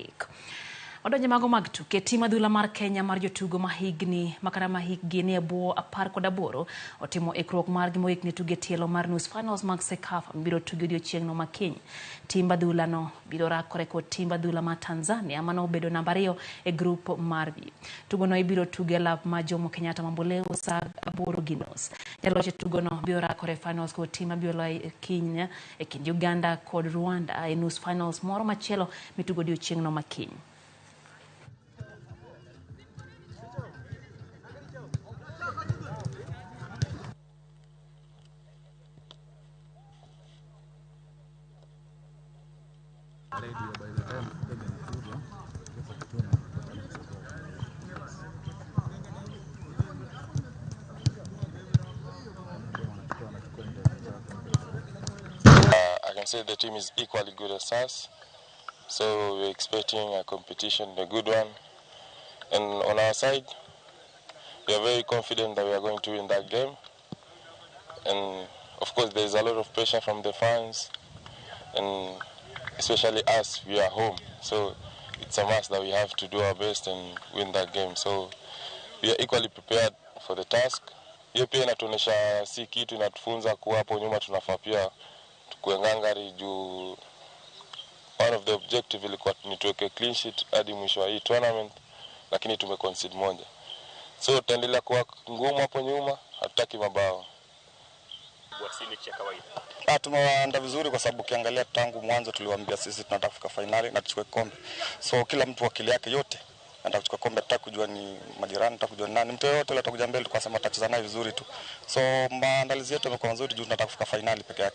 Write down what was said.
3. Odonje mago mag tuke, tim adhula mar Kenya mar jotugo ma higni makata ma hikgi ni e bwo 18 otimo ikruok margi mogik ne tuge tielo mar nus finals mag CECAFA mibiro tugi odiochieng'no ma kiny. Timb adhula no biro rakore kod timb adhula mar Tanzania mano obedo namba 2 e grup mar B. Tugono ibiro tuge e lap ma Jomo Kenyatta Mamboleo saa 8:30. Jaloch e tugono biro rakore finals kod tim mabiro loyo kiny e kind Uganda kod Rwanda e nus finals moro machielo mitugo odiochieng'no ma kiny. I can say the team is equally good as us, so we're expecting a competition, a good one. And on our side, we are very confident that we are going to win that game. And of course, there is a lot of pressure from the fans, and especially us, we are home. So it's a must that we have to do our best and win that game. So we are equally prepared for the task. Hiyo pia inatuonesha si kitu, inatufunza kuwa hapo nyuma tunafaa pia tukue ngangari juu one of the objective ilikuwa ni tuweke clean sheet hadi mwisho wa hii tournament, lakini tumeconcede moja. So tutaendelea kuwa ngumu hapo nyuma, hatutaki mabao. Tumewaanda vizuri kwa sababu ukiangalia tangu mwanzo tuliwaambia sisi tunataka kufika finali na tuchukue kombe. So kila mtu akili yake yote anataka kuchukua kombe, hatutaki kujua ni majirani, hatutaki kujua ni nani, mtu yeyote yule atakuja mbele tukasema tutacheza naye vizuri tu. So maandalizi yetu yamekuwa mazuri juu tunataka kufika finali peke yake.